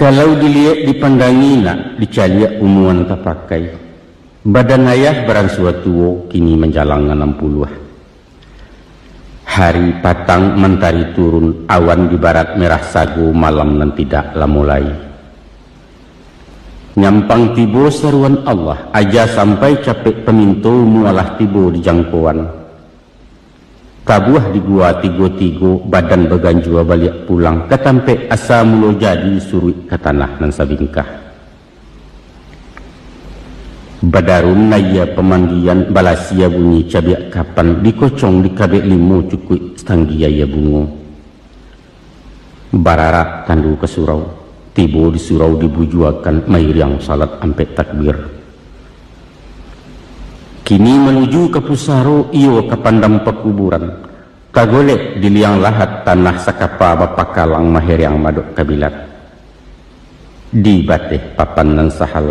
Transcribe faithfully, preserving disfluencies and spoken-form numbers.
Kalau diliek dipandangi nak, dicaliak umua nan tapakai. Badan ayah baransua tuo, kini manjalang anam puluah. Hari patang mantari turun, awan di barat merah sago, malam nan tidak lamo lai. Nyampang tibo saruan Allah, aja sampai capek paminto, mualah tibo di jangkoan. Tabuah di gua tigo-tigo, badan baganjua baliak pulang ka tampek asa mulo jadi, suruik ka tanah nan sabingkah. Badarum naia pamandian, balasia bunyi cabiak kapan, dikocong dikabek limo cukuik satanggi aia bungo. Bararak tandu ka surau, tibo di surau dibujuakan, mairiang salat ampek takbir. Kini manuju ka pusaro, iyo ka pandam pakuburan. Tagolek di liang lahat, tanah sakapa bapakalang, mahereang madok kabilat. Di bateh papan nan sahalai,